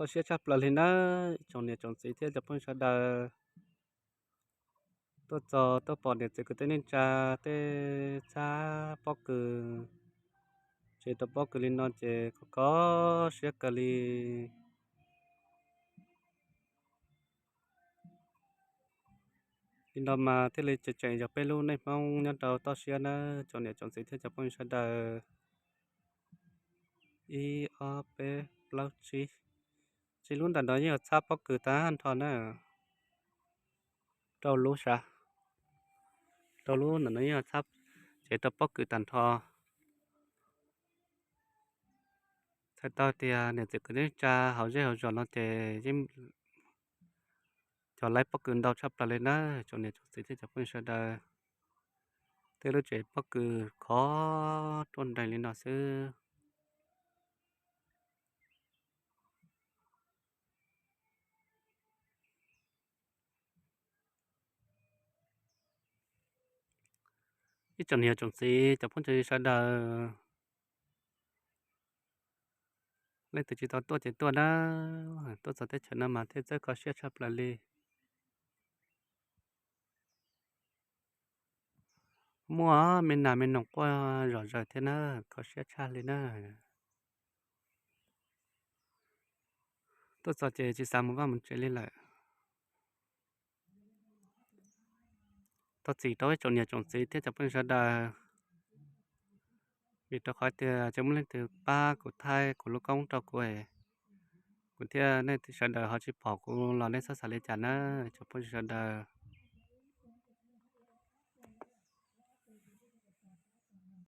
Kho siab tshaj plaws li nawb tsoom niam tsoom txiv thiab cov phooj ywg sawv daws. Tuaj txog tuaj pom niam txiv kwv tij neej tsa tej txhab pob kws, tsev tau pob kws li no ces kho kho siab kawg li. Li no mas thiaj li tseem tseem yog peb lub neej Hmoob nyob rau toj siab nawb tsoom niam tsoom txiv thiab cov phooj ywg sawv daws. Ib ob peb plaub tsib, tsib lub ntawm no yeej yog txhab pob kws tag nrho na. Rau lub sav, rau lub ntawm no yeej yog txhab, tsev rau pob kws tag nrho. Txhais tau tias niam txiv kwv tij neej tsa hauv zej hauv zos no ces yeej cov laib pob kws ntau tshaj plaws li na tsoom niam tsoom txiv thiab cov phooj ywg sawv daws. Tej lub tsev pob kws khov ruaj nrees li no xwb. Ib tsoom niam tsoom txiv cov phooj ywg sawv daws, leej twg tsis tau tuaj ces tuaj na, tuaj txog teb chaws no mas thiaj txawj kho siab tshaj plaws li. Muaj me nas me noog quaj zom zaws thiab na, kho siab tshaj li na. Tuaj txog ces tsis xav mus vaj mus tsev li lawm. Thov txim rau ib tsoom niam tsoom txiv thiab cov phooj ywg sawv daws, vim rau qhov tias tsis muaj leej twg pab kuv thaij kuv lub koob rau kuv, kuv thiab nej sawv daws ho tsis pom kuv los nej txhob xav li cas na tsoom phooj ywg sawv daws.